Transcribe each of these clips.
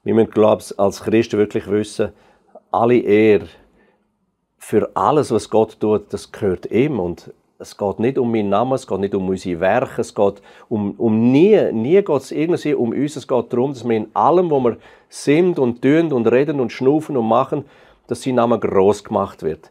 Wir müssen, glaube ich, als Christen wirklich wissen, alle Ehre für alles, was Gott tut, das gehört ihm. Und es geht nicht um meinen Namen, es geht nicht um unsere Werke, es geht nie geht es irgendwie um uns. Es geht darum, dass wir in allem, wo wir sind und tun und reden und schnufen und machen, dass sein Name groß gemacht wird.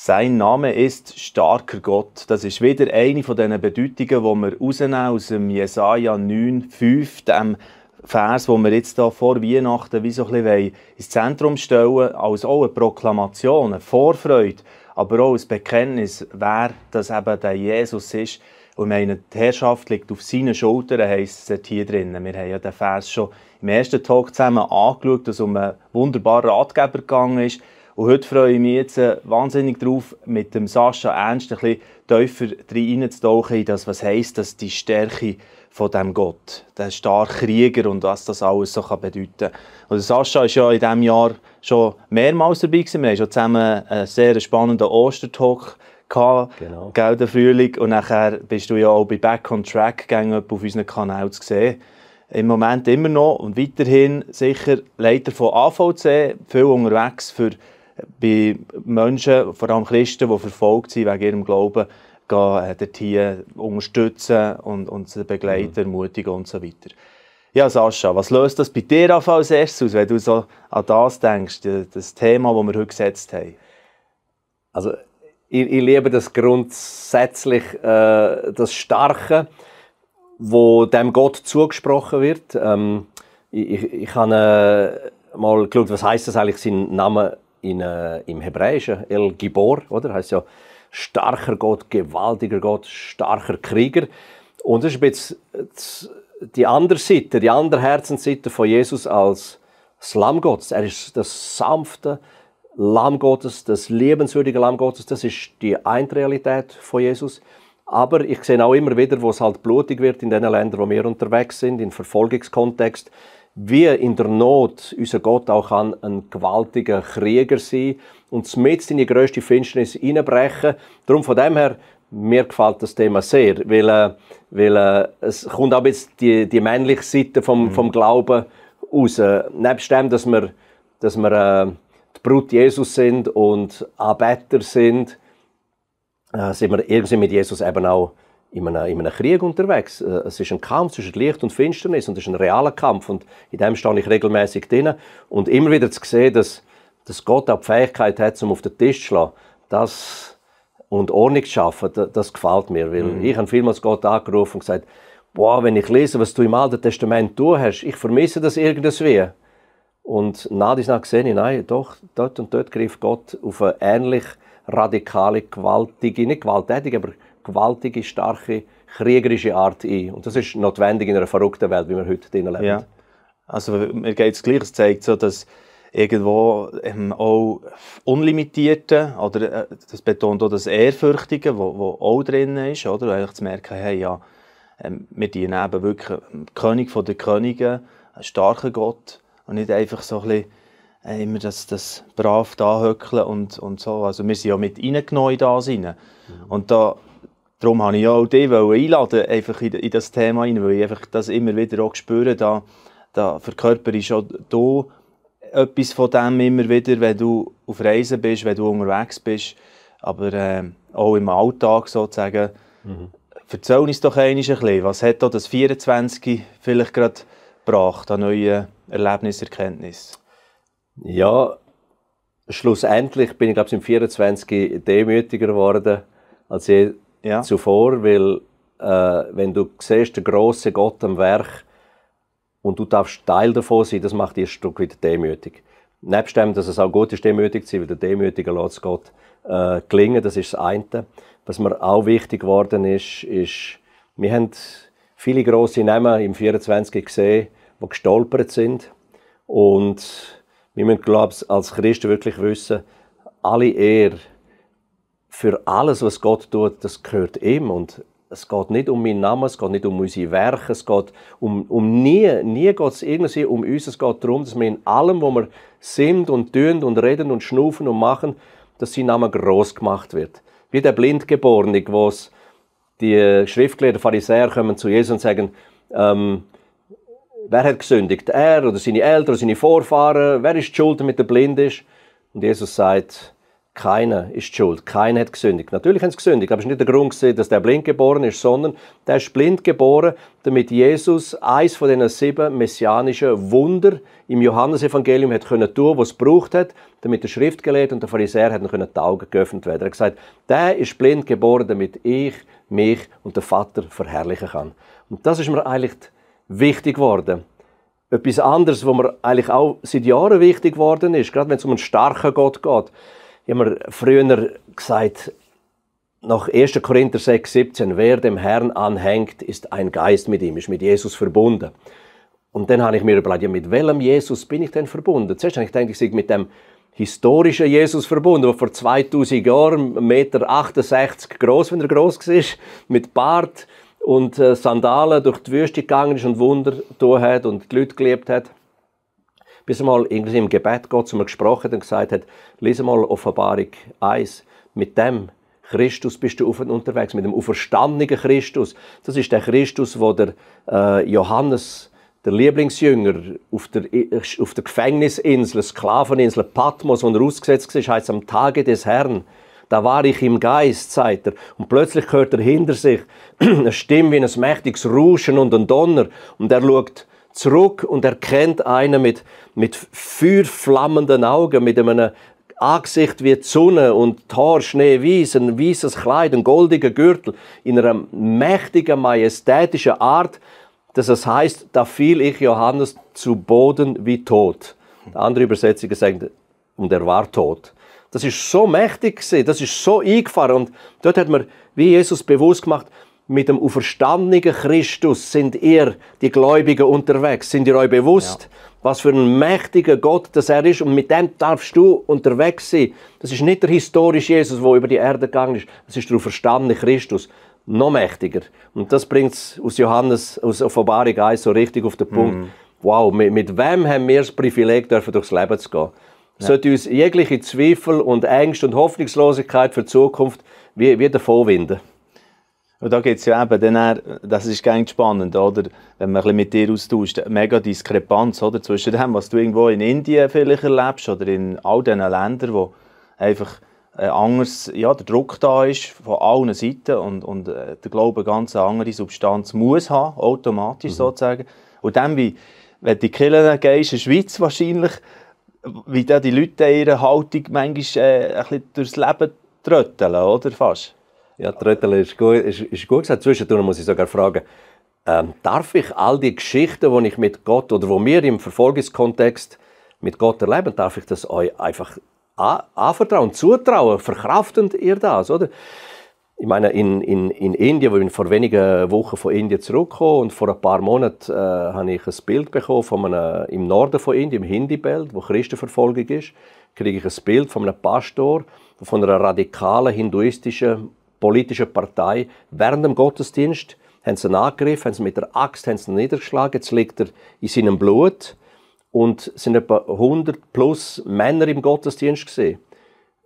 Sein Name ist starker Gott. Das ist wieder eine von diesen Bedeutungen, die wir rausnehmen aus dem Jesaja 9,5, dem Vers, den wir jetzt hier vor Weihnachten wie so ein bisschen ins Zentrum stellen, als auch eine Proklamation, eine Vorfreude, aber auch ein Bekenntnis, wer das eben der Jesus ist. Und ich meine, die Herrschaft liegt auf seinen Schultern, heisst es hier drinnen. Wir haben ja den Vers schon im ersten Talk zusammen angeschaut, dass es um einen wunderbaren Ratgeber gegangen ist. Und heute freue ich mich jetzt wahnsinnig darauf, mit dem Sascha Ernst ein bisschen tiefer reinzutauchen in das, was heisst, dass die Stärke von dem Gott, der starke Krieger und was das alles so bedeuten kann. Und Sascha war ja in diesem Jahr schon mehrmals dabei gewesen. Wir haben schon zusammen einen sehr spannenden Ostertalk gehabt, Genau. gell, den Frühling. Und nachher bist du ja auch bei Back on Track gegangen, auf unserem Kanal zu sehen. Im Moment immer noch und weiterhin sicher Leiter von AVC, viel unterwegs bei Menschen, vor allem Christen, die verfolgt sind wegen ihrem Glauben, dort hier unterstützen und sie begleiten, ermutigen und so weiter. Ja, Sascha, was löst das bei dir als erstes aus, wenn du so an das denkst, das Thema, das wir heute gesetzt haben? Also, ich liebe das grundsätzlich, das Starke, wo dem Gott zugesprochen wird. Ich habe mal geschaut, was heisst das eigentlich, sein Name im Hebräischen, El Gibor, oder? Heißt ja starker Gott, gewaltiger Gott, starker Krieger. Und das ist jetzt die andere Seite, die andere Herzensseite von Jesus als das Lamm Gottes. Er ist das sanfte Lamm Gottes, das liebenswürdige Lamm Gottes. Das ist die eine Realität von Jesus. Aber ich sehe auch immer wieder, wo es halt blutig wird in den Ländern, wo wir unterwegs sind, im Verfolgungskontext, wie in der Not unser Gott auch kann ein gewaltiger Krieger sein und mitten in die grösste Finsternis hineinbrechen. Darum von dem her, mir gefällt das Thema sehr, weil es kommt auch jetzt die männliche Seite vom Glauben raus. Nebst dem, dass wir die Brut Jesus sind und Anbeter sind wir irgendwie mit Jesus eben auch in einem Krieg unterwegs. Es ist ein Kampf zwischen Licht und Finsternis und es ist ein realer Kampf und in dem stehe ich regelmäßig drin. Und immer wieder zu sehen, dass Gott auch die Fähigkeit hat, um auf den Tisch zu schlagen, und Ordnung zu schaffen, das gefällt mir. Weil ich habe vielmals Gott angerufen und gesagt, boah, wenn ich lese, was du im Alten Testament tun hast, ich vermisse das irgendwie. Und nach gesehen ich, nein, doch, dort und dort griff Gott auf eine ähnlich radikale, gewaltige, nicht gewalttätige, aber gewaltige, starke, kriegerische Art ein. Und das ist notwendig in einer verrückten Welt, wie wir heute drin leben. Ja. Also mir geht es gleich, es zeigt so, dass irgendwo auch Unlimitierte, oder das betont auch das Ehrfürchtige, wo auch drin ist, oder? Eigentlich zu merken, hey, ja, wir dienen eben wirklich König der Könige, einen starken Gott und nicht einfach so ein bisschen immer das brav da hückeln und so. Also wir sind ja mit reingenommen in das rein. Und darum habe ich ja auch dich einladen, einfach in das Thema rein, weil ich einfach das immer wieder auch spüre, da verkörper ich schon du etwas von dem immer wieder, wenn du auf Reisen bist, wenn du unterwegs bist, aber auch im Alltag sozusagen. Erzähl uns doch ein bisschen, was hat das 24 vielleicht gerade gebracht an neuen Erlebniserkenntnissen? Ja, schlussendlich bin ich, glaube ich, im 24 demütiger geworden als je zuvor, weil wenn du siehst, der grosse Gott am Werk und du darfst Teil davon sein, das macht dich ein Stück wieder demütig. Nebst dem, dass es auch gut ist, demütig zu sein, weil der Demütiger lässt es Gott gelingen, das ist das eine. Was mir auch wichtig geworden ist, wir haben viele grosse Namen im 24 gesehen, die gestolpert sind. Und wir müssen, glaube ich, als Christen wirklich wissen, alle Ehre für alles, was Gott tut, das gehört ihm. Und es geht nicht um meinen Namen, es geht nicht um unsere Werke, es geht nie geht es irgendwie um uns, es geht darum, dass wir in allem, wo wir sind und tun und reden und schnufen und machen, dass sein Name gross gemacht wird. Wie der Blindgeborene, wo es die Schriftgelehrten, Pharisäer kommen zu Jesus und sagen, wer hat gesündigt? Er oder seine Eltern oder seine Vorfahren? Wer ist die Schuld, damit er blind ist? Und Jesus sagt, keiner ist schuld, keiner hat gesündigt. Natürlich haben sie gesündigt, aber es war nicht der Grund, dass der blind geboren ist, sondern der ist blind geboren, damit Jesus eines von diesen 7 messianischen Wunder im Johannesevangelium hat können tun, was es gebraucht hat, damit der Schriftgelehrte und der Pharisäer die Augen geöffnet werden. Er hat gesagt, der ist blind geboren, damit ich mich und den Vater verherrlichen kann. Und das ist mir eigentlich wichtig geworden. Etwas anderes, was mir eigentlich auch seit Jahren wichtig geworden ist, gerade wenn es um einen starken Gott geht. Ich habe mir früher gesagt, nach 1. Korinther 6, 17, wer dem Herrn anhängt, ist ein Geist mit ihm, ist mit Jesus verbunden. Und dann habe ich mir überlegt, ja, mit welchem Jesus bin ich denn verbunden? Zuerst habe ich gedacht, ich sei mit dem historischen Jesus verbunden, der vor 2000 Jahren 1,68 Meter groß, wenn er groß war, mit Bart und Sandalen durch die Wüste gegangen ist und Wunder getan hat und die Leute geliebt hat. Bis er mal irgendwie im Gebet Gott zu mir gesprochen hat und gesagt hat, lese mal Offenbarung 1, mit dem Christus bist du unterwegs, mit dem auferstandenen Christus. Das ist der Christus, wo der Johannes, der Lieblingsjünger, auf der Gefängnisinsel, Sklaveninsel Patmos, wo er ausgesetzt war, heisst am Tage des Herrn. Da war ich im Geist, sagt er. Und plötzlich hört er hinter sich eine Stimme wie ein mächtiges Rauschen und ein Donner. Und er schaut zurück und erkennt einen mit feuerflammenden Augen, mit einem Angesicht wie die Sonne und die Haare schneeweiß, ein weißes Kleid, ein goldiger Gürtel, in einer mächtigen, majestätischen Art, dass es heisst, da fiel ich Johannes zu Boden wie tot. Andere Übersetzungen sagen, und er war tot. Das ist so mächtig gewesen, das ist so eingefahren und dort hat man, wie Jesus bewusst gemacht, mit dem auferstandenen Christus sind ihr, die Gläubigen, unterwegs. Sind ihr euch bewusst, was für ein mächtiger Gott das er ist? Und mit dem darfst du unterwegs sein. Das ist nicht der historische Jesus, der über die Erde gegangen ist. Das ist der auferstandene Christus. Noch mächtiger. Und das bringt es aus Johannes, aus Offenbarung 1 so richtig auf den Punkt. Wow, mit wem haben wir das Privileg, durchs Leben zu gehen? Ja. Sollte uns jegliche Zweifel und Ängste und Hoffnungslosigkeit für die Zukunft wie davonwinden. Und da gibt es ja eben, das ist ganz spannend, oder? Wenn man ein bisschen mit dir austauscht, eine mega Diskrepanz, oder? Zwischen dem, was du irgendwo in Indien vielleicht erlebst oder in all diesen Ländern, wo einfach anders, ja, der Druck da ist von allen Seiten und der Glaube ganz eine andere Substanz muss haben, automatisch sozusagen. Und dann, wie, wenn du in die Kirche gehst, in der Schweiz wahrscheinlich, wie da die Leute ihre Haltung manchmal ein bisschen durchs Leben trötteln, oder fast? Ja, Trötteln ist gut gesagt. Zwischendurch muss ich sogar fragen, darf ich all die Geschichten, die ich mit Gott oder wo wir im Verfolgungskontext mit Gott erleben, darf ich das euch einfach anvertrauen, zutrauen? Verkraftet ihr das, oder? Ich meine, in Indien, wo ich vor wenigen Wochen von Indien zurückgekommen und vor ein paar Monaten habe ich ein Bild bekommen von im Norden von Indien, im Hindi-Belt, wo Christenverfolgung ist, kriege ich ein Bild von einem Pastor, von einer radikalen hinduistischen politischen Partei. Während dem Gottesdienst haben sie ihn angegriffen, haben sie mit der Axt niedergeschlagen, jetzt liegt er in seinem Blut und es sind etwa 100 plus Männer im Gottesdienst gesehen.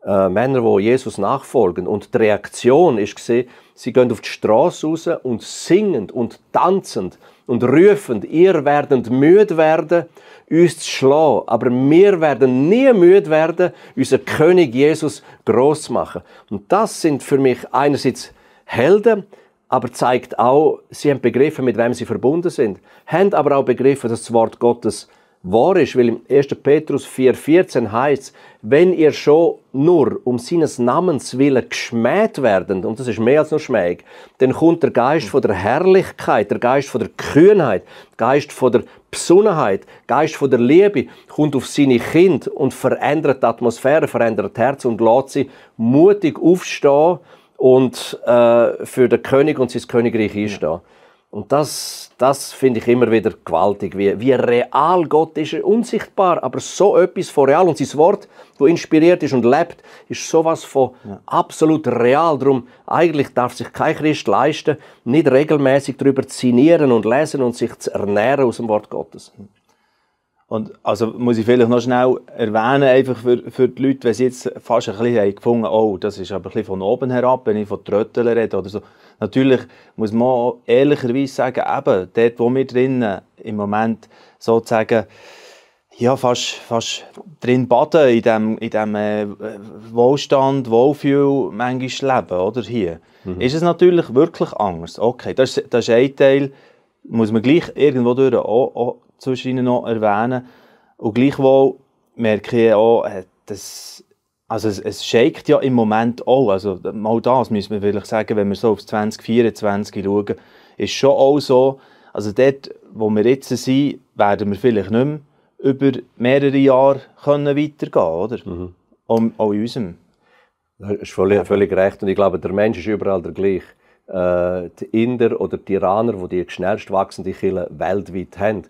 Männer, die Jesus nachfolgen. Und die Reaktion ist gesehen, sie gehen auf die Straße raus und singend und tanzend und rufend, ihr werdet müde werden, uns zu schlagen, aber wir werden nie müde werden, unseren König Jesus gross zu machen. Und das sind für mich einerseits Helden, aber zeigt auch, sie haben begriffen, mit wem sie verbunden sind, haben aber auch begriffen, dass das Wort Gottes wahr ist, weil im 1. Petrus 4,14 heißt, wenn ihr schon nur um seines Namens willen geschmäht werdet, und das ist mehr als nur Schmäh, dann kommt der Geist von der Herrlichkeit, der Geist von der Kühnheit, der Geist von der Besonnenheit, der Geist von der Liebe, kommt auf seine Kinder und verändert die Atmosphäre, verändert das Herz und lässt sie mutig aufstehen und für den König und sein Königreich einstehen. Und das finde ich immer wieder gewaltig, wie real Gott ist, unsichtbar, aber so etwas von real. Und sein Wort, das inspiriert ist und lebt, ist sowas von absolut real. Darum, eigentlich darf sich kein Christ leisten, nicht regelmäßig darüber zu sinnieren und lesen und sich zu ernähren aus dem Wort Gottes. Und also muss ich vielleicht noch schnell erwähnen, einfach für die Leute, wenn sie jetzt fast ein bisschen gefunden haben, oh, das ist aber ein bisschen von oben herab, wenn ich von Trötteln rede oder so. Natürlich muss man auch ehrlicherweise sagen, eben, dort, wo wir drinnen im Moment sozusagen ja, fast drin baden, in dem Wohlstand, Wohlfühl manchmal leben, oder hier, ist es natürlich wirklich anders. Okay, das ist ein Teil, muss man gleich irgendwo durch auch zwischen ihnen noch erwähnen. Und gleichwohl merke ich auch, dass also es shakt ja im Moment auch. Also mal das müssen wir vielleicht sagen, wenn wir so auf 2024 schauen, ist schon auch so, also dort, wo wir jetzt sind, werden wir vielleicht nicht mehr über mehrere Jahre weitergehen können, oder? Auch in unserem. Das ist völlig recht. Und ich glaube, der Mensch ist überall der gleiche. Die Inder oder die Iraner, die schnellst wachsende Kirche weltweit haben,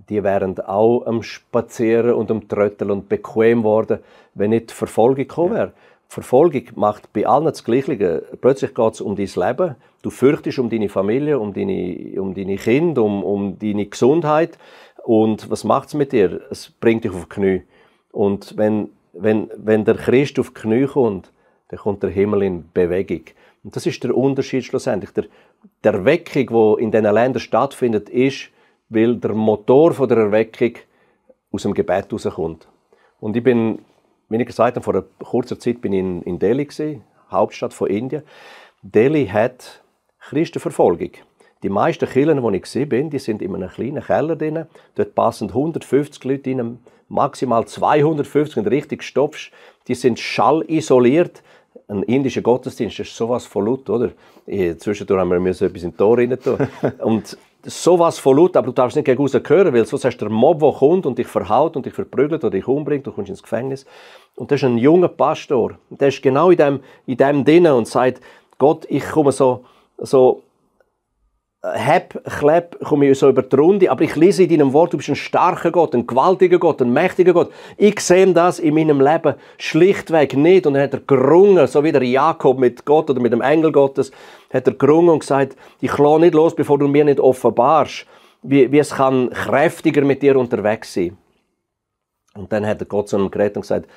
die wären auch am Spazieren und am Trötteln und bequem geworden, wenn nicht die Verfolgung gekommen wäre. Die Verfolgung macht bei allen das Gleiche. Plötzlich geht es um dein Leben. Du fürchtest um deine Familie, um deine Kinder, um deine Gesundheit. Und was macht es mit dir? Es bringt dich auf die Knie. Und wenn der Christ auf die Knie kommt, dann kommt der Himmel in Bewegung. Und das ist der Unterschied schlussendlich. Der Erweckung, die in diesen Ländern stattfindet, ist, weil der Motor von der Erweckung aus dem Gebet herauskommt. Und ich bin, wie ich gesagt habe, vor einer kurzen Zeit bin ich in Delhi gewesen, Hauptstadt von Indien. Delhi hat Christenverfolgung. Die meisten Kirchen, die ich gesehen bin, die sind in einem kleinen Keller drin. Dort passen 150 Leute rein, maximal 250, wenn du richtig stopfst. Die sind schallisoliert. Ein indischer Gottesdienst ist sowas von laut, oder? Zwischendurch haben wir etwas in den Tor rein tun. Und sowas von laut, aber du darfst nicht gegen raus hören, weil sonst hast du den Mob, der kommt und dich verhaut und dich verprügelt oder dich umbringt, du kommst ins Gefängnis. Und das ist ein junger Pastor. Der ist genau in dem drin und sagt, Gott, ich komme so komme ich so über die Runde, aber ich lese in deinem Wort, du bist ein starker Gott, ein gewaltiger Gott, ein mächtiger Gott. Ich sehe das in meinem Leben schlichtweg nicht. Und dann hat er gerungen, so wie der Jakob mit Gott oder mit dem Engel Gottes, hat er gerungen und gesagt, ich lasse nicht los, bevor du mir nicht offenbarst, wie es kann kräftiger mit dir unterwegs sein. Und dann hat Gott zu einem geredet und gesagt,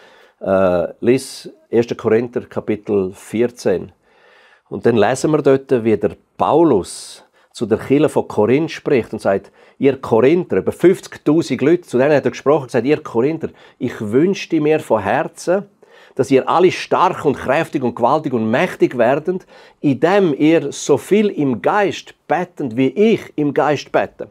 lies 1. Korinther Kapitel 14. Und dann lesen wir dort, wie der Paulus zu der Kirche von Korinth spricht und sagt, ihr Korinther, über 50'000 Leute, zu denen hat er gesprochen und gesagt, ihr Korinther, ich wünschte mir von Herzen, dass ihr alle stark und kräftig und gewaltig und mächtig werdet, indem ihr so viel im Geist betet, wie ich im Geist bete.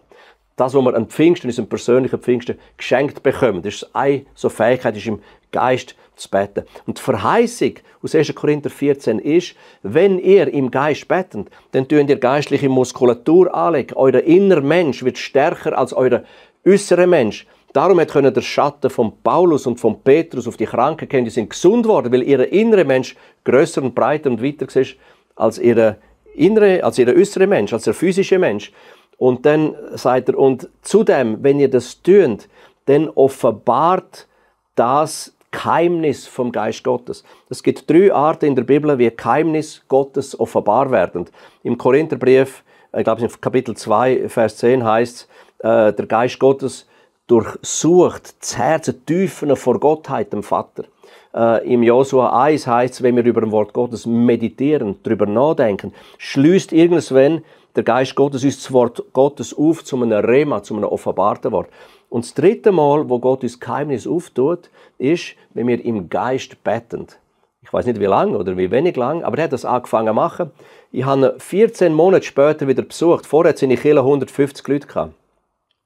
Das, was wir an Pfingsten, unserem persönlichen Pfingsten, geschenkt bekommen, das ist eine so Fähigkeit, ist im Geist zu beten. Und die Verheißung aus 1. Korinther 14 ist, wenn ihr im Geist betet, dann tun ihr geistliche Muskulatur anlegen. Euer innerer Mensch wird stärker als euer äußerer Mensch. Darum können der Schatten von Paulus und von Petrus auf die Kranken gehen, die sind gesund worden, weil ihr innerer Mensch grösser und breiter und weiter ist als ihr äußerer Mensch, als der physische Mensch. Und dann sagt er, und zudem, wenn ihr das tut, dann offenbart das Geheimnis vom Geist Gottes. Es gibt 3 Arten in der Bibel, wie Geheimnis Gottes offenbar werden. Im Korintherbrief, ich glaube in Kapitel 2, Vers 10 heißt es, der Geist Gottes durchsucht das Herz, die Tiefen vor Gottheit, dem Vater. Im Josua 1 heißt es, wenn wir über das Wort Gottes meditieren, darüber nachdenken, schließt irgendwann der Geist Gottes uns das Wort Gottes auf zu einem Rema, zu einem offenbarten Wort. Und das 3. Mal, wo Gott uns Geheimnis auftut, ist, wenn wir im Geist beten. Ich weiß nicht, wie lange oder wie wenig lang, aber er hat das angefangen zu machen. Ich habe ihn 14 Monate später wieder besucht. Vorher hatte seine Kirche 150 Leute gehabt.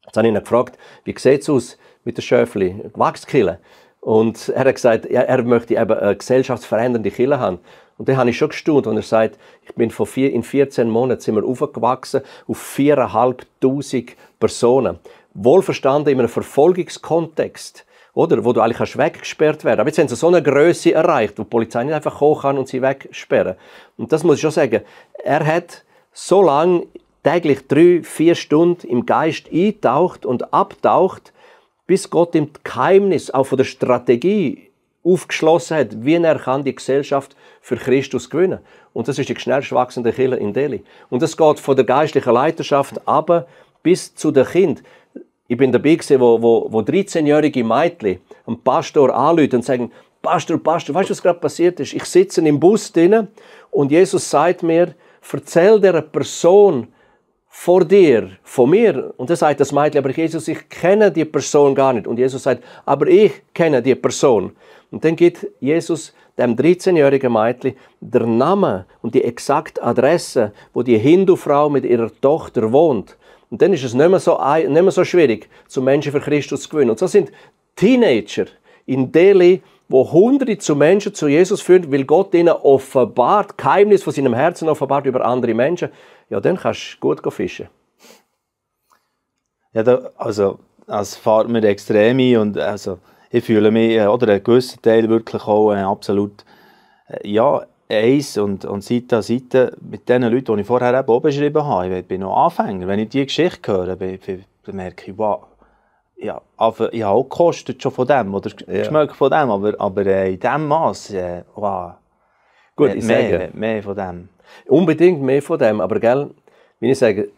Jetzt habe ich ihn gefragt, wie sieht es aus mit der Schöfli, Wachskirche? Und er hat gesagt, er möchte eben eine gesellschaftsverändernde Kirche haben. Und dann habe ich schon gestaunt, als er sagt, ich bin in 14 Monaten sind wir aufgewachsen auf 4'500 Personen. Wohlverstanden in einem Verfolgungskontext, oder? Wo du eigentlich weggesperrt werden. Aber jetzt haben sie so eine Größe erreicht, wo die Polizei nicht einfach kommen kann und sie wegsperren. Und das muss ich schon sagen, er hat so lange täglich 3-4 Stunden im Geist eintaucht und abtaucht, bis Gott im Geheimnis auch von der Strategie aufgeschlossen hat, wie er kann die Gesellschaft für Christus gewinnen. Und das ist die schnellst wachsende Kirche in Delhi. Und das geht von der geistlichen Leiterschaft ab bis zu den Kindern. Ich bin dabei gewesen, wo 13-jährige Mädchen einen Pastor anrufen und sagen, Pastor, weißt du, was gerade passiert ist? Ich sitze im Bus drin und Jesus sagt mir, erzähl dieser Person vor dir, von mir. Und dann sagt das Mädchen, aber Jesus, ich kenne die Person gar nicht. Und Jesus sagt, aber ich kenne die Person. Und dann gibt Jesus dem 13-jährigen Mädchen den Namen und die exakte Adresse, wo die Hindu-Frau mit ihrer Tochter wohnt. Und dann ist es nicht mehr so schwierig, zum Menschen für Christus zu gewinnen. Und so sind Teenager in Delhi, wo Hunderte zu Menschen zu Jesus führen, weil Gott ihnen offenbart, Geheimnis von seinem Herzen offenbart über andere Menschen. Ja, dann kannst du gut fischen. Ja, also fährt mir extrem ein und also, ich fühle mich, oder einen gewissen Teil wirklich auch absolut, eins und Seite an Seite mit den Leuten, die ich vorher eben auch beschrieben habe. Ich bin noch Anfänger. Wenn ich diese Geschichte höre, merke ich, wow, ja, aber ich habe auch gekostet schon von dem, oder geschmeckt von dem, aber in diesem Maß, wow. Gut, ich sage, mehr von dem. Unbedingt mehr von dem, aber gell, wie ich sage,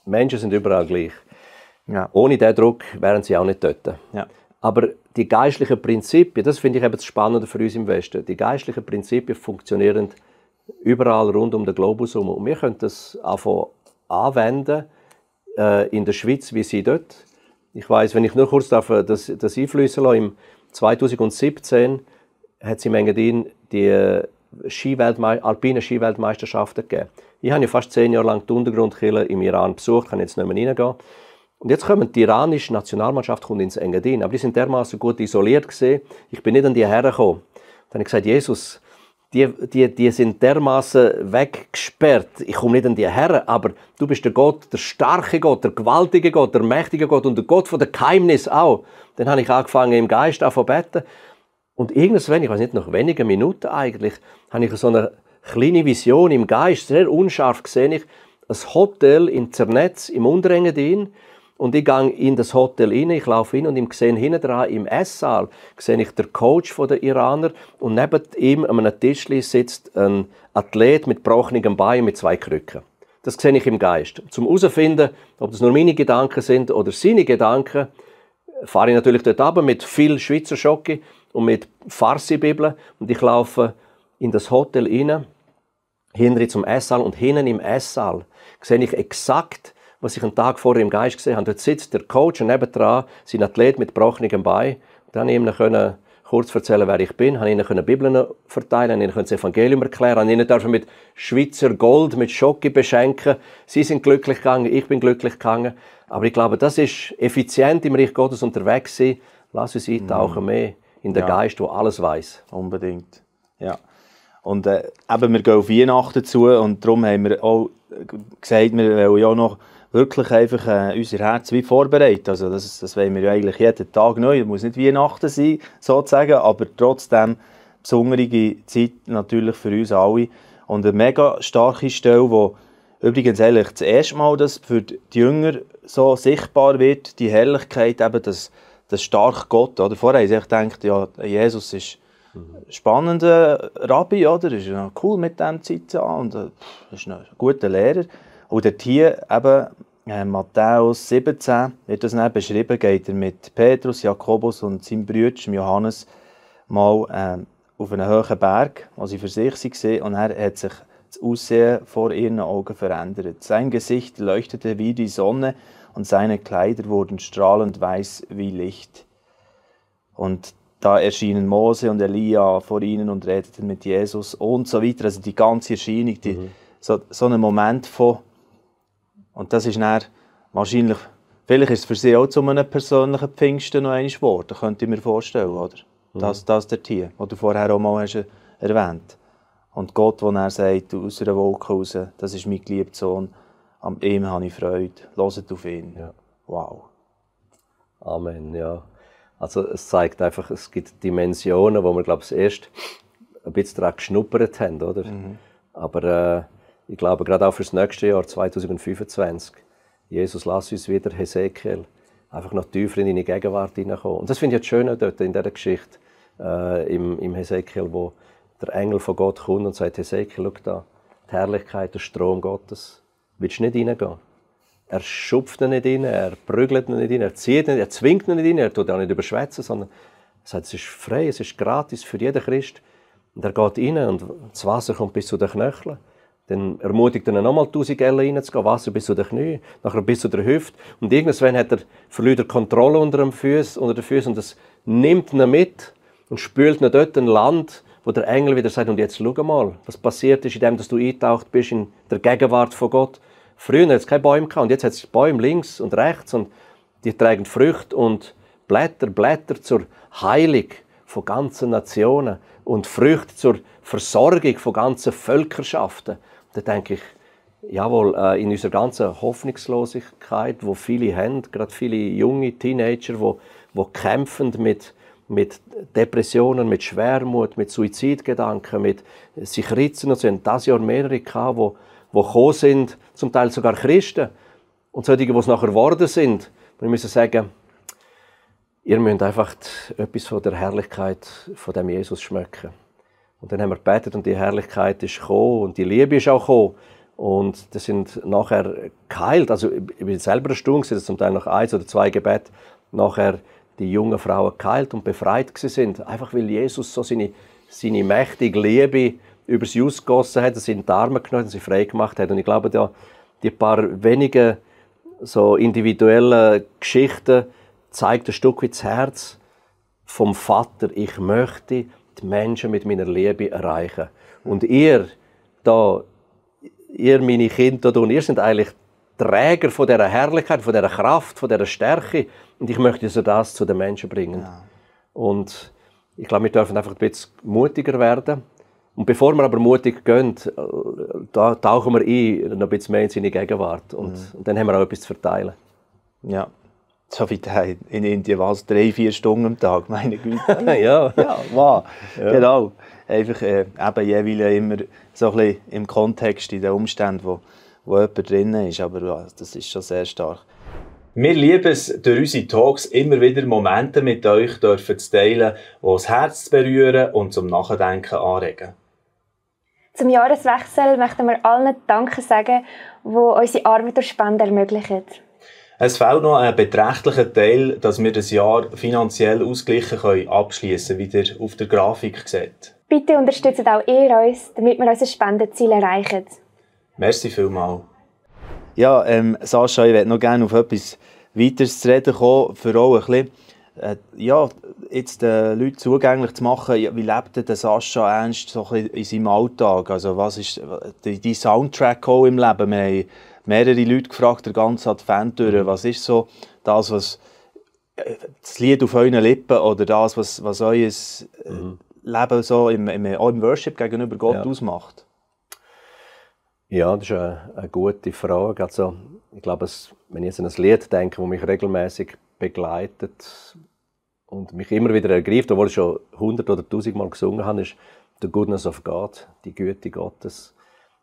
Menschen sind überall gleich. Ja. Ohne diesen Druck wären sie auch nicht dort. Ja. Aber die geistlichen Prinzipien, das finde ich eben das Spannende für uns im Westen, die geistlichen Prinzipien funktionieren überall rund um den Globus herum. Und wir können das anwenden in der Schweiz wie sie dort. Ich weiss, wenn ich nur kurz das einfließen lasse, im 2017 hat es in Engadin die alpine Skiweltmeisterschaften gegeben. Ich habe ja fast 10 Jahre lang die Untergrundkirche im Iran besucht, kann jetzt nicht mehr reingehen. Und jetzt kommt die iranische Nationalmannschaft ins Engadin, aber die sind dermaßen gut isoliert gewesen. Ich bin nicht an die hergekommen. Dann habe ich gesagt, Jesus, die sind dermaßen weggesperrt. Ich komme nicht an die her, aber du bist der Gott, der starke Gott, der gewaltige Gott, der mächtige Gott und der Gott von der Geheimnis auch. Dann habe ich angefangen im Geist zu beten. Und irgendwann, ich weiß nicht, nach wenigen Minuten eigentlich, habe ich so eine kleine Vision im Geist, sehr unscharf gesehen, ein Hotel in Zernetz im Unterengadin. Und ich gehe in das Hotel rein, ich laufe hin und ich sehe hinten dran im Esssaal sehe ich den Coach der Iraner und neben ihm an einem Tischli sitzt ein Athlet mit gebrochenem Bein mit 2 Krücken. Das sehe ich im Geist. Zum herauszufinden, ob das nur meine Gedanken sind oder seine Gedanken, fahre ich natürlich dort runter mit viel Schweizer Schocke und mit Farsi-Bibeln und ich laufe in das Hotel rein, hinten zum Esssaal und hinten im Esssaal sehe ich exakt, was ich einen Tag vorher im Geist gesehen habe. Dort sitzt der Coach und nebendran sein Athlet mit gebrochenem Bein. Dann konnte ich ihm kurz erzählen, wer ich bin, konnte ihnen Bibeln verteilen, ihnen das Evangelium erklären, ihnen dürfen mit Schweizer Gold, mit Schocke beschenken. Sie sind glücklich gegangen, ich bin glücklich gegangen. Aber ich glaube, das ist effizient im Reich Gottes unterwegs sein. Lass uns eintauchen mehr in den Geist, der alles weiss. Unbedingt, ja. Und eben, wir gehen auf Weihnachten zu und darum haben wir auch gesagt, wir wollen ja noch wirklich einfach unser Herz wie vorbereiten. Also das wollen wir ja eigentlich jeden Tag neu. Es muss nicht Weihnachten sein, sozusagen, aber trotzdem besondere Zeit natürlich für uns alle. Und eine mega starke Stelle, wo übrigens eigentlich das erste Mal, dass für die Jünger so sichtbar wird, die Herrlichkeit, eben das starke Gott. Oder? Vorher habe ich gedacht, ja, Jesus ist ein spannender Rabbi, oder? Ist ja cool mit dem Zeit und ist ein guter Lehrer. Und dort hier eben Matthäus 17 wird das dann beschrieben, geht er mit Petrus, Jakobus und seinem Bruder Johannes mal auf einen hohen Berg, wo sie für sich waren, und er hat sich das Aussehen vor ihren Augen verändert. Sein Gesicht leuchtete wie die Sonne und seine Kleider wurden strahlend weiß wie Licht. Und da erschienen Mose und Elia vor ihnen und redeten mit Jesus und so weiter. Also die ganze Erscheinung, so ein Moment von. Und das ist dann wahrscheinlich, vielleicht ist es für sie auch zu einem persönlichen Pfingsten noch einmal geworden, könnte ich mir vorstellen, oder? Das dort hier, was du vorher auch mal hast erwähnt. Und Gott, wo er sagt, aus einer Wolke raus, das ist mein geliebter Sohn, an ihm habe ich Freude, hört auf ihn. Ja. Wow. Amen, ja. Also es zeigt einfach, es gibt Dimensionen, wo wir, glaube ich, erst ein bisschen daran geschnuppert haben, oder? Aber ich glaube, gerade auch fürs nächste Jahr, 2025, Jesus, lass uns wieder, Hesekiel, einfach noch tiefer in deine Gegenwart hineinkommen. Und das finde ich das Schöne dort in dieser Geschichte, im Hesekiel, wo der Engel von Gott kommt und sagt, Hesekiel, schau da, die Herrlichkeit, der Strom Gottes, willst du nicht reingehen? Er schupft ihn nicht rein, er prügelt ihn nicht rein, er zieht ihn nicht, er zwingt ihn nicht rein, er tut auch nicht überschwätzen, sondern er sagt, es ist frei, es ist gratis für jeden Christ. Und er geht rein und das Wasser kommt bis zu den Knöcheln. Dann ermutigt er ihn nochmal 1000 Ellen reinzugehen, Wasser bis zu den Knien, nachher bis zu der Hüfte. Und irgendwann verliert er Kontrolle unter den Füßen und das nimmt ihn mit und spült ihn dort ein Land, wo der Engel wieder sagt, und jetzt schau mal, was passiert ist, indem du eingetaucht bist in der Gegenwart von Gott. Früher hat es keine Bäume gehabt und jetzt hat es Bäume links und rechts und die tragen Früchte und Blätter zur Heilung von ganzen Nationen und Früchte zur Versorgung von ganzen Völkerschaften. Da denke ich, jawohl, in unserer ganzen Hoffnungslosigkeit, wo viele haben, gerade viele junge Teenager, wo kämpfen mit Depressionen, mit Schwermut, mit Suizidgedanken, mit sich ritzen und so. Und dieses Jahr mehrere gehabt, wo gekommen sind, zum Teil sogar Christen. Und solche, die es nachher geworden sind. Und ich muss sagen, ihr müsst einfach etwas von der Herrlichkeit von dem Jesus schmecken. Und dann haben wir gebetet und die Herrlichkeit ist gekommen und die Liebe ist auch gekommen. Und das sind nachher geheilt. Also ich bin selber erstaunt, dass zum Teil nach 1 oder 2 Gebeten nachher die jungen Frauen geheilt und befreit sind. Einfach weil Jesus so seine mächtige Liebe über sie ausgegossen hat, sie in die Arme genommen und sie frei gemacht hat. Und ich glaube, die paar wenigen so individuellen Geschichten zeigt ein Stück weit das Herz vom Vater. Ich möchte die Menschen mit meiner Liebe erreichen. Und ihr meine Kinder und ihr seid eigentlich Träger von dieser Herrlichkeit, von dieser Kraft, von dieser Stärke. Und ich möchte so das zu den Menschen bringen. Ja. Und ich glaube, wir dürfen einfach ein bisschen mutiger werden. Und bevor wir aber mutig gehen, da tauchen wir noch ein bisschen mehr in seine Gegenwart. Und dann haben wir auch etwas zu verteilen. Ja. So wie der in Indien, was 3-4 Stunden am Tag, meine Güte. Ja. Ja, wow. Ja. Genau. Einfach eben jeweils immer so ein bisschen im Kontext, in den Umständen, wo jemand drin ist. Aber das ist schon sehr stark. Wir lieben es, durch unsere Talks immer wieder Momente mit euch zu teilen, die das Herz berühren und zum Nachdenken anregen. Zum Jahreswechsel möchten wir allen Danke sagen, die unsere Arbeit durch Spenden ermöglichen. Es fehlt noch ein beträchtlicher Teil, dass wir das Jahr finanziell ausgleichen abschließen können, wie ihr auf der Grafik seht. Bitte unterstützt auch ihr uns, damit wir unser Spendenziel erreichen. Merci vielmals. Ja, Sascha, ich möchte noch gerne auf etwas weiteres zu reden kommen, für auch ein bisschen, jetzt den Leuten zugänglich zu machen, wie lebt der Sascha Ernst so ein bisschen in seinem Alltag? Also was ist die Soundtrack auch im Leben? Wir haben mehrere Leute gefragt, der ganze Advent durch, was ist so das Lied auf euren Lippen oder das, was euer Leben so auch im Worship gegenüber Gott ausmacht? Ja, das ist eine gute Frage. Also, ich glaube, wenn ich jetzt an ein Lied denke, das mich regelmäßig begleitet und mich immer wieder ergreift, obwohl ich schon 100 oder 1000 Mal gesungen habe, ist «The Goodness of God», die Güte Gottes.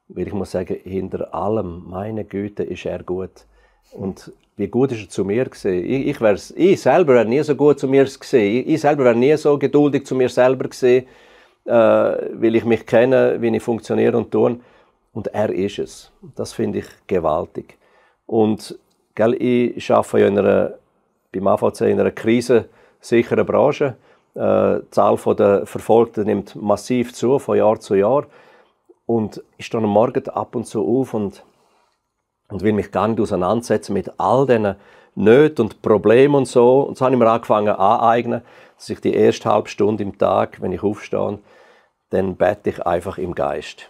Weil ich muss sagen, hinter allem, meine Güte, ist er gut. Und wie gut ist er zu mir gewesen? Ich selber wäre nie so gut zu mir gewesen. Ich selber wäre nie so geduldig zu mir selber gewesen, weil ich mich kenne, wie ich funktioniere und tue. Und er ist es. Das finde ich gewaltig. Und ich arbeite ja beim AVC in einer krisensicheren Branche. Die Zahl der Verfolgten nimmt massiv zu, von Jahr zu Jahr. Und ich stehe am Morgen ab und zu auf und will mich gar nicht auseinandersetzen mit all diesen Nöten und Problemen und so. Und so habe ich mir angefangen aneignen, dass ich die erste halbe Stunde im Tag, wenn ich aufstehe, dann bete ich einfach im Geist.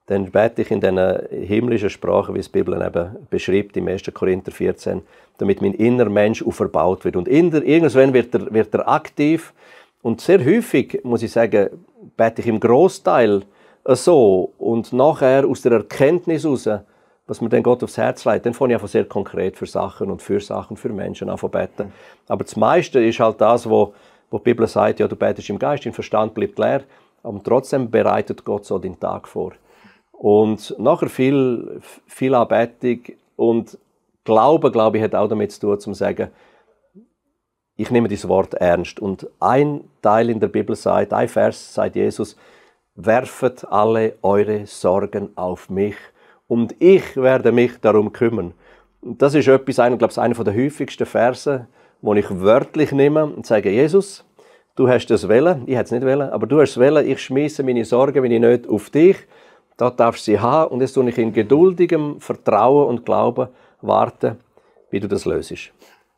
Dann bete ich in diesen himmlischen Sprachen, wie es die Bibel eben beschreibt, im 1. Korinther 14, damit mein innerer Mensch auferbaut wird. Und irgendwann wird er aktiv. Und sehr häufig, muss ich sagen, bete ich im Grossteil so. Und nachher aus der Erkenntnis heraus, was mir dann Gott aufs Herz legt, dann fange ich einfach sehr konkret für Sachen und für Menschen an zu beten. Aber das meiste ist halt das, wo die Bibel sagt, ja, du betest im Geist, dein Verstand bleibt leer, aber trotzdem bereitet Gott so den Tag vor. Und nachher viel Anbetung und Glaube, glaube ich, hat auch damit zu tun, zu sagen, ich nehme dieses Wort ernst. Und ein Teil in der Bibel sagt, ein Vers sagt Jesus, werfet alle eure Sorgen auf mich und ich werde mich darum kümmern. Und das ist einer der häufigsten Verse, wo ich wörtlich nehme und sage, Jesus, du hast das wollen, ich hätte es nicht wollen, aber du hast es wollen, ich schmiesse meine Sorgen, meine Nöte auf dich, da darfst du sie haben und jetzt tue ich in geduldigem Vertrauen und Glauben warten, wie du das löst.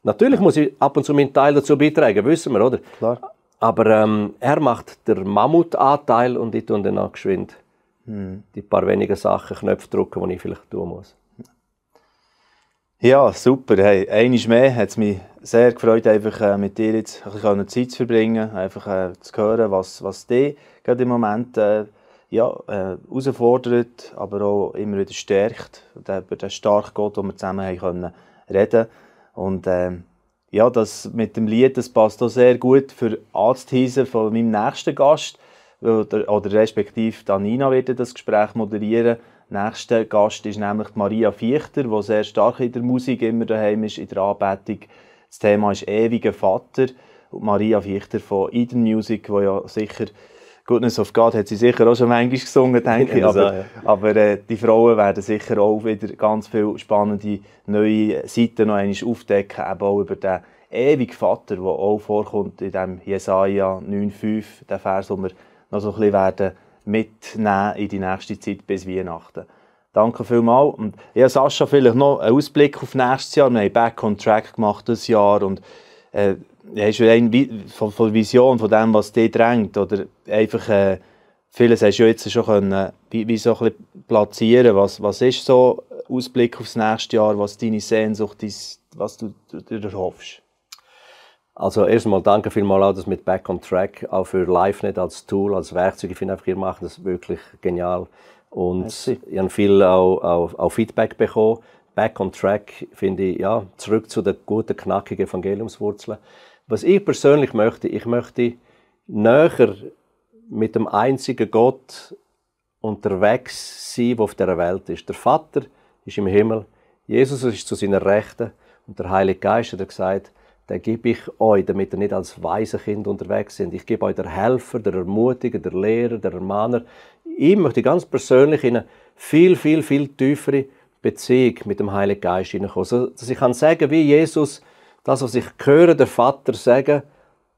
Natürlich muss ich ab und zu meinen Teil dazu beitragen, wissen wir, oder? Klar. Aber er macht den Mammutanteil und ich tue dann auch geschwind die paar wenigen Sachen, Knöpfe drücken, die ich vielleicht tun muss. Ja, super. Hey, einmal mehr hat es mich sehr gefreut, einfach mit dir jetzt ein bisschen Zeit zu verbringen, einfach zu hören, was dich gerade im Moment herausfordert, aber auch immer wieder stärkt. Über den starken Gott, den wir zusammen haben können reden. Und das mit dem Lied, das passt auch sehr gut für anzuteasen von meinem nächsten Gast, oder respektive Nina wird das Gespräch moderieren. Der nächste Gast ist nämlich Maria Fichter, die sehr stark in der Musik immer daheim ist, in der Anbetung. Das Thema ist «Ewiger Vater». Und Maria Fichter von Eden Music, die ja sicher «Goodness of God» hat sie sicher auch schon manchmal gesungen, denke ich. Aber die Frauen werden sicher auch wieder ganz viele spannende neue Seiten noch einmal aufdecken, eben auch über den ewigen Vater, der auch vorkommt in dem Jesaja 9,5, der Vers, den wir noch so ein bisschen werden mitnehmen in die nächste Zeit bis Weihnachten. Danke vielmals. Und ja, Sascha, vielleicht noch einen Ausblick auf nächstes Jahr. Wir haben Back on Track gemacht dieses Jahr und hast du eine Vision von dem, was dich drängt? Oder einfach, vieles hast du jetzt schon können, wie so ein bisschen platzieren. Was ist so ein Ausblick aufs nächste Jahr, was deine Sehnsucht ist, was du dir hoffst? Also erstmal danke vielmals auch das mit Back on Track, auch für LiveNet als Tool, als Werkzeug. Ich finde einfach, ihr macht das wirklich genial. Und ich habe viel auch Feedback bekommen. Back on Track finde ich, ja, zurück zu den guten, knackigen Evangeliumswurzeln. Was ich persönlich möchte, ich möchte näher mit dem einzigen Gott unterwegs sein, der auf dieser Welt ist. Der Vater ist im Himmel, Jesus ist zu seiner Rechten und der Heilige Geist hat gesagt, den gebe ich euch, damit ihr nicht als Waisenkind unterwegs sind. Ich gebe euch den Helfer, den Ermutiger, den Lehrer, den Ermahner. Ich möchte ganz persönlich in eine viel tiefere Beziehung mit dem Heiligen Geist hineinkommen. So, dass ich kann sagen, wie Jesus, das, was ich höre, der Vater sagen,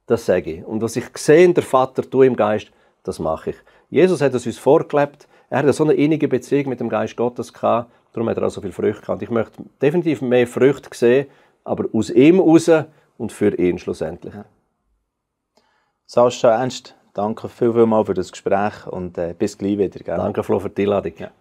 das sage ich. Und was ich sehe, der Vater tue im Geist, das mache ich. Jesus hat es uns vorgelebt. Er hat so eine innige Beziehung mit dem Geist Gottes gehabt. Darum hat er auch so viel Früchte gehabt. Ich möchte definitiv mehr Früchte sehen, aber aus ihm raus und für ihn schlussendlich. Sascha, Ernst, danke vielmals für das Gespräch und bis gleich wieder. Gell? Danke, Flo, für die Einladung. Ja.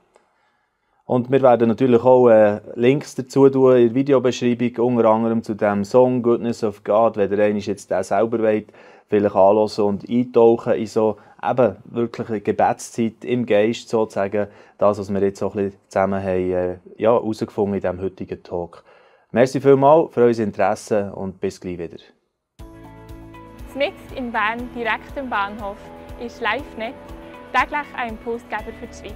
Und wir werden natürlich auch Links dazu tun in der Videobeschreibung, unter anderem zu dem Song «Goodness of God», wenn ihr einmal jetzt den selber wollt, vielleicht anhören und eintauchen in so eben wirklich eine Gebetszeit im Geist, sozusagen das, was wir jetzt so ein bisschen zusammen haben herausgefunden in diesem heutigen Talk. Merci vielmals für euer Interesse und bis gleich wieder. Mitten in Bern, direkt am Bahnhof, ist LiveNet, täglich ein Impulsgeber für die Schweiz.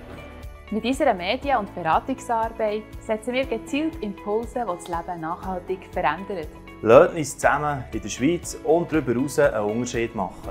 Mit unserer Medien- und Beratungsarbeit setzen wir gezielt Impulse, die das Leben nachhaltig verändern. Lasst uns zusammen in der Schweiz und darüber hinaus einen Unterschied machen.